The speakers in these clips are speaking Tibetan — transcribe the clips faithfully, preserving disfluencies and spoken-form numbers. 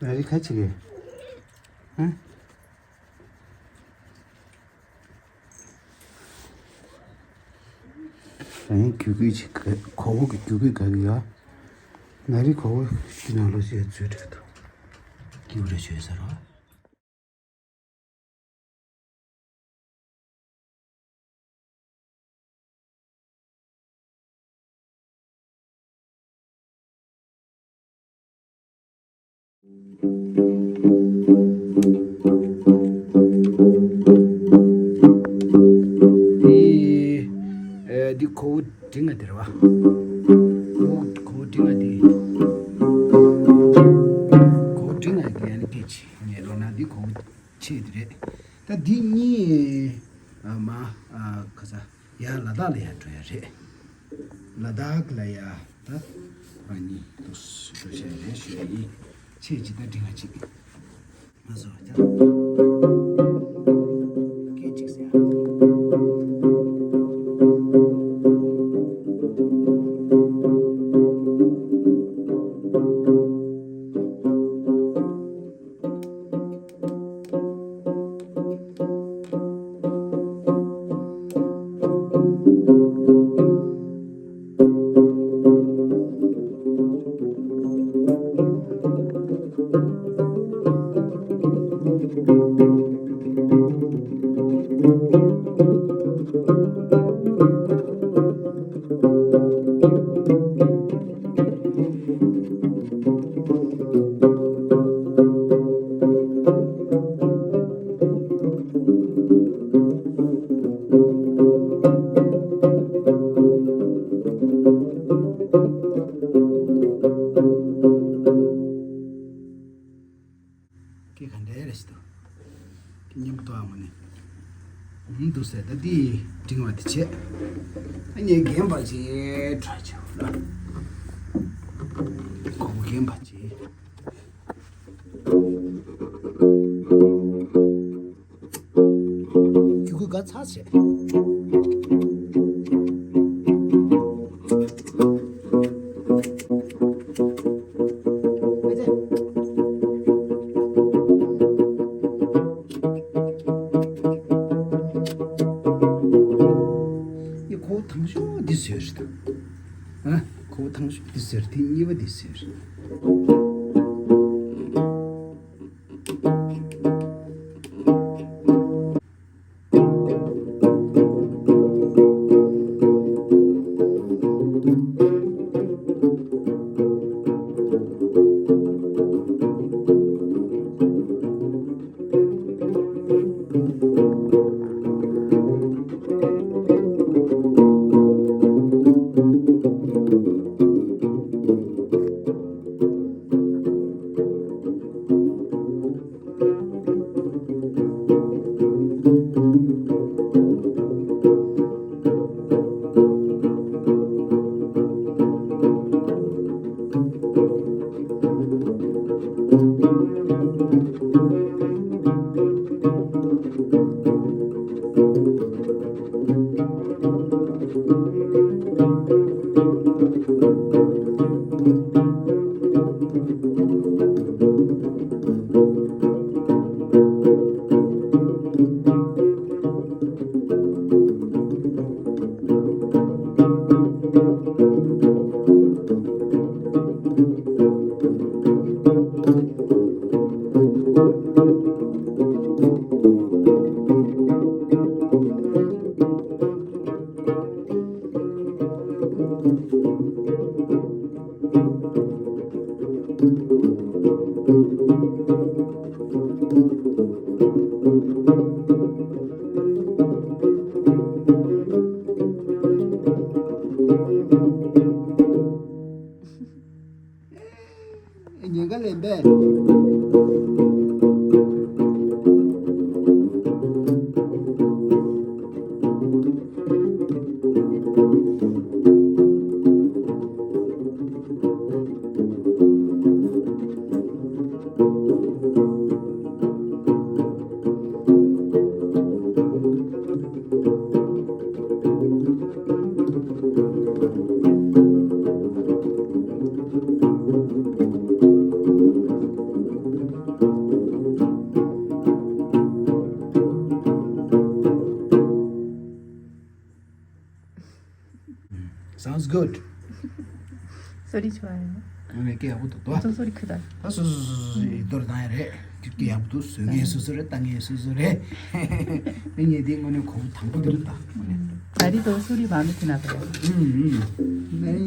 ང་རི་ཁ་ཅིག་གི། ཧ། རང་ཡིན་རྒྱུ་རྒྱུ་ཅིག་གི་གོ་བོ་གི་རྒྱུ་རྒྱུ་ག་གི་ཡ། ང་རི་གོ་བོ་ཞིག་ནང་ལོ་ཞིག་ཚུད་འགྲོ་འདུག་རྒྱུ་རེ་བྱོས་ཟེར་རོ། འདི་ཨེ་འདི་གོ་བོ་འབྲིང་ང་དེ་རེད་བ། གོ་བོ་གོ་བོ་འབྲིང་ང་དེ། གོ་བོ་འབྲིང་ང་དེ་ཡང་སྐད་ཆ་ངས་ལོ་ན་འདི་གོ་བོ་ཆེ་དེ་རེད། ད་འདི་གཉིས་ཨ་མ་ཨ་ག་ས་ཡ་ལ་དྭགས་ལ་ཡ་འགྲོ་ཡ་རེད། ལ་དྭགས་ལ་ཡ་ད་ང་གཉིས་འདུག་འགྲོ་བྱ་ཡ་རེད་ཞུ་ཡ་ཡིན། ཆེ་ཇི་ལྟར་འབྲིང་ང་ཅིག་ང་ཚོ་ཡ་སྐད་ཅིག་ཟེར་ཡ། སྐད་ག་འདྲ་རེད་ཤི་འདུག་སྙན་པོ་འདུག་ཨ་མ་ནི། ཨུམ་འདུག་ཟེར་ད་འདི་འབྲིང་བ་འདི་བྱས། ཨ་ནི་རྒན་པ་ཅིག་གྲོགས་བྱས་ལ། གོ་བོ་རྒན་པ་ཅིག་རྒྱུ་གུ་ག་ཚ་བྱས། ཡི་གོ་དང་ཤོག་འདི་ཟེར་རེད། ཨ་གོ་དང་ཤོག་འདི་ཟེར་དེ་གཉིས་པ་འདི་ཟེར། Sounds good. སོ་རི་ཆོ་ཨ་ཡོ། ངས་སྐད་ཡག་པོ་འདུག་དོ། ཚོ་སོ་རི་ཁུ་ད། ད་སོ་སོ་སོ་སོ་སོ་ཡིག་རྡོར་བཏང་ཡ་རེད། སྐད་ཡག་པོ་འདུག་བཟོ་མཁན་སོ་སོ་རེད། བཏང་མཁན་སོ་སོ་རེད། ངས་ངས་འདི་དངོས་གནས་གོང་དང་པོ་འདི་རེད་ད། དངོས་གནས། ད་རི་དོ་སོ་རི་མ་མི་ཁུ་ན་ད། ཨུམ་ཨུམ། ནེ་རི་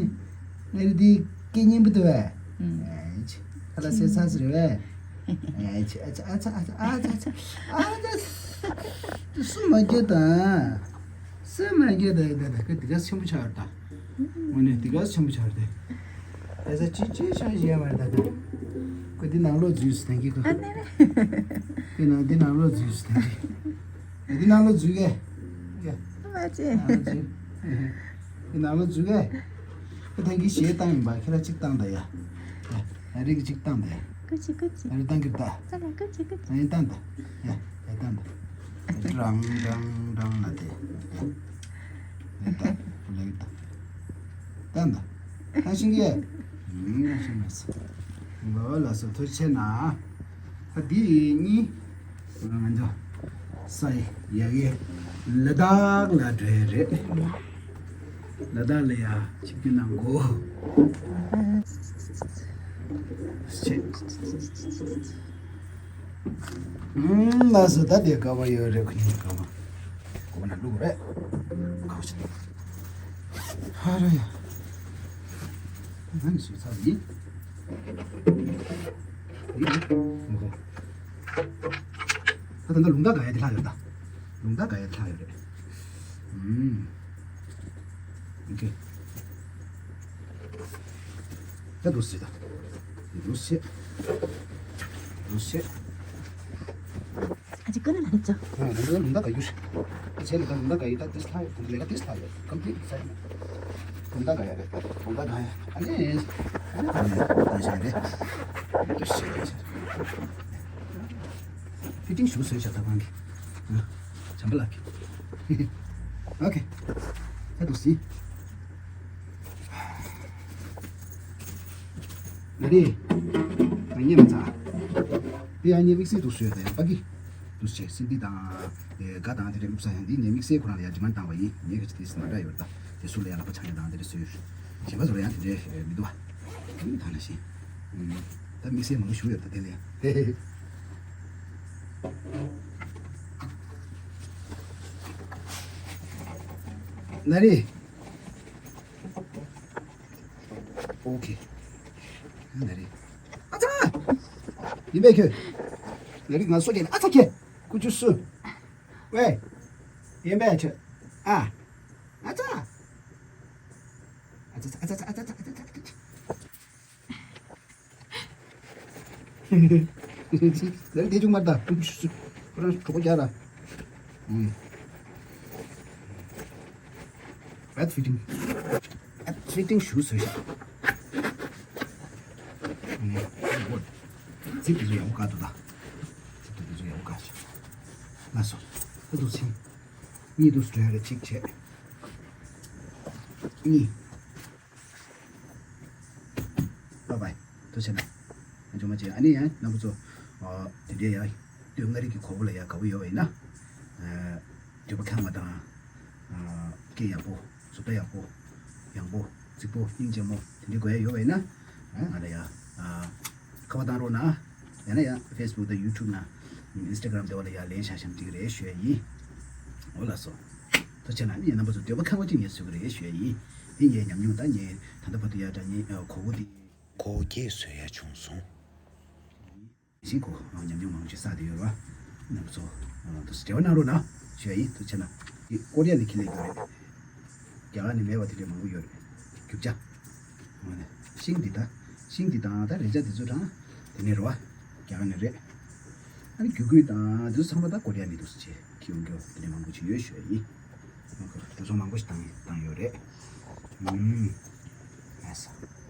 ནེ་རི་འདི་སྐད་སྙན་པོ་འདུག་བས། ཨུམ། ཨེ་ཆི། ཁ་ལག་བཟས་ཚར་ཟེར་བས། ཨེ་ཆི། ཨ་ཆ་ཨ་ཆ་ཨ་ཆ་ཨ་ཆ་ཨ་ཆ། སུ་མ་སྐྱོ་དང་། སུ་མ་སྐྱོ་དང་ཡིན་ད་ད་ཁ་འདི་ག་ཆེན་པོ་ཆགས་རེད་ད། དངོས་གནས་འདི་ག་ཆེན་པོ་ཆགས་རེད་དེ། ཨ་ས་ཅི་ཅི་ཤ་ཞེ་མ་རེད་ད་ད། ཁོ་འདི་ནང་ལོགས་འཛུལ་སུ་ཐན་གི་ཁོ། ཨ་ནེ་ནེ། འདི་ནང་འདི་ནང་ལོགས་འཛུལ་སུ་ཐན་གི། འདི་ནང་ལོགས་འཛུལ་གས། ཡ། མ་ཅི། ནང་ལོགས་འཛུལ། འདི་ནང་ལོགས་འཛུལ་གས། ཁོ་ཐན་གི་ཞེ་བཏང་ཡིན་པ་ཁྱེད་ར་གཅིག་བཏང་ད་ཡ། ཡ། ཨ་རིག་གཅིག་བཏང་ད་ཡ། ཀུ་ཅི་ཀུ་ཅི། ཨ་རིག་བཏང་གི་ད། ཙ་ལ་ཀུ་ཅི་ཀུ་ཅི། ཨ་རིག་བཏང་ད། ཡ། ཡ་བཏང་ད། ཀྲང་ཀྲང་ཀྲང་ལ་དེ། ཡ། ལེགས་ད། ལེགས་ད། བཏང་ད། བཏང་ཤིང་གི། ཨུམ། བཏང་ཤིང་མེད་སོ། ལོ་ལ་སོ་ཐུགས་ཆེ་ན། ད་འདི་གཉིས། ང་ཚོ་ས་ཡི་ཡ་གི་ལ་དྭགས་ལ་འགྲོ་ཡ་རེད། ལ་དྭགས་ལ་ཡ་ཆིབས་བསྒྱུར་གནང་དགོས། ཆེ། ཨུམ། ལགས་སོ། ད་དེ་ག་བ་ཡོད་རེད། ཁོ་གཉིས་ག་བ་གོ་ན་ལུག་རེད། ག་བ་ཆེ། ཧ་ར་ཡ། ང་ནི་སུ་ཚ་ཡིན། ཡིན། ད་ད་ལྟ་ལུང་རྟ་ག་ཡ་དེ་ལྷག་ཡོད་ད། ལུང་རྟ་ག་ཡ་དེ་ལྷག་ཡོད་རེད། ཨུམ། ཨོ་ཁེ། ད་འདུག་སེ་ད། འདུག་སེ། འདུག་སེ། ཨ་ཅེ་ཀ་ན་ལ་ནི་ཅོ། ཨ་ནི་ལུང་རྟ་ག་ཡུ་ཤི། ཨ་ཅེ་ལ་ད་ལུང་རྟ་ག་ཡུ་ད་ཏིས་ལྷག་ཡོད། ལས་ཀ་ཏིས་ལྷག་ཡོད། ཀམ་པི་ལིཊ་ས་ཡིན། ལུང་རྟ་ག་ཡ་རེད། ལུང་རྟ་ག་ཡ། ཨ་ནི། ཨ་ནི་ད་ནི་ད་ཤ་རེད། འདུག་སེ་རེད། ཕི་ཊིང་ཞུ་སོས་ཤ་ད་གང་གི། བྱམས་པ་ལགས་ཀྱིས། ཨོ་ཁེ། ད་འདུག་སེ། ང་རེ། ང་ཉེ་མ་ཚ། དེ་ཡང་ཉེ་དམིགས་བསལ་འདུག་སེ་ཡོད་ད་ཡང་པ་གི། འདུག་སེ་སིན་དི་དང་། དེ་ག་དང་དེ་རེ་ལུག་ས་ཡང་འདི་ཉེ་དམིགས་བསལ་ཁོ་རང་ལ་ཡང་ཌི་མན་ཌི་བཏང་བ་ཡིན། ངས་ག་ཅི་དེ་སི་མ་འདྲ་ཡོད་ད། དེ་སུ་ལ་ཡང་ལག་པ་འཆང་ཡ་དང་དེ་རེ་སུ་ཡོད། གཞན་པ་ཚོ་ལ་ཡང་དེ་འདྲའི་མི་འདུག་བ། ད་ནི་ད་ནི་ཤེས། ད་དམིགས་བསལ་མང་པོ་ཞུ་ཡོད་ད་དེ་ལ་ཡང་། ན་རེ། ཨོ་ཁེ། ན་རེ། ཨ་ཙ། ཡིན་པས་ཁྱོད། ན་རེ་ང་སོ་རྒྱལ་ཨ་ཙ་ཁྱེད། ཀུ་ཅུ་སུ། ཝེ། ཡིན་པས་ཁྱོད། ཨ། ཨ་ཙ། ཨ་ཙ་ཨ་ཙ། ལས་དེ་ཅུང་མར་ད། ཁོ་རང་གྲོགས་པོ་རྒྱག་ར། ཨུམ། Bad fitting. Bad fitting shoes ཟེར་ཤག་ཨུམ། ཛིབ་དེ་ཚོ་ཡག་པོ་བཀག་འདུག་ད། ཛིབ་དེ་ཚོ་ཡག་པོ་བཀག་ཤག་ལགས་སོ། ད་འདུག་སེ། གཉིས་འདུག་སེ་ཡ་རེ་གཅིག་བྱས། གཉིས། Bye bye. ཐུགས་རྗེ་ཆེ་གནང་། ཨ་ཇོ་མ་ཅེ་ཨ་ནི་ཡང་རྣམ་པ་ཚོ། ཨ། དེ་འདྲའི་ཡང་། སྟོད་མངའ་རིས་ཀྱི་གོར་མོ་ལ་ཡང་དགའ་པོ་ཡོད་པ་ཡིན་ན། ཨ། འདོད་པ་ཁེངས་པ་དང་། ཨ། སྐད་ཡག་པོ། བཟོ་ལྟ་ཡག་པོ། ཡང་པོ། རྫིག་པོ། སྙིང་རྗེ་མོ། དེ་འདྲའི་དགོས་ཡ་ཡོད་པ་ཡིན་ན། ཨ། ང་ལ་ཡང་། ཨ། ཁ་པར་བཏང་རོགས་གནང་། ཡང་ན་ཡང་ཕེ་སི་བུག་དང་ཡུ་ཊུབ་ནང་། ཨིན་སི་ཊ་གྷ་རམ་དེ་བ་ལ་ཡང་ལེན་བཞག་བཞག་འགྲིག་གི་རེད་ཞུ་ཡ་ཡིན། འོ་ལགས་སོ། ཐུགས་རྗེ་ཆེ་གནང་། ངས་རྣམ་པ་ཚོ་འདོད་པ་ཁེངས་པ་ཅིག་ངས་བཟོ་གི་རེད་ཞུ་ཡ་ཡིན། འདི་ངའི་ཉམས་མྱོང་ད། ངས་ད་ལྟ་བར་དུ་ཡ་འདྲ་ངའི་གོར་མོ་འདི། གོར་མོ་སྐྱེས་བཟོ་ཡ་བྱུང་སོང་། ཞིང་གོ་ཉམས་མྱོང་མང་ཆེ་བསགས་བསྡད་ཡོད་རེད་བ། རྣམ་པ་ཚོ་འདུག་སེ་འབྲེལ་བ་གནང་རོགས་གནང་ཞུ་ཡ་ཡིན། ཐུགས་རྗེ་ཆེ་གནང་། འདི་ཀོ་རི་ཡ་ནས་ཁྱེར་སླེབས་ཡོད་རེད། རྒྱ་གར་ནས་མེད་པ་དེ་འདྲས་མང་པོ་ཡོད་རེད། རྒྱུ་ཆ། ཤིང་འདི་ད། ཤིང་འདི་དང་ད་རས་ཆ་འདི་ཚོ་དང་། དེ་ནས་རེད་བ། རྒྱ་གར་ནས་རེད། ཨ་ནི་རྒྱུ་སྐུད་དང་དེ་ཚོ་ཚང་མ་ད་ཀོ་རི་ཡ་ནས་འདུག་སེ་ཁྱེར་ཡོང་རྒྱུ་དེ་འདྲས་མང་པོ་ཅིག་ཡོད་ཞུ་ཡ་ཡིན། འགྲོ་སོང་མང་པོ་ཞིག་བཏང་བཏང་ཡོད་རེད། ཨུམ། ལགས་སོ།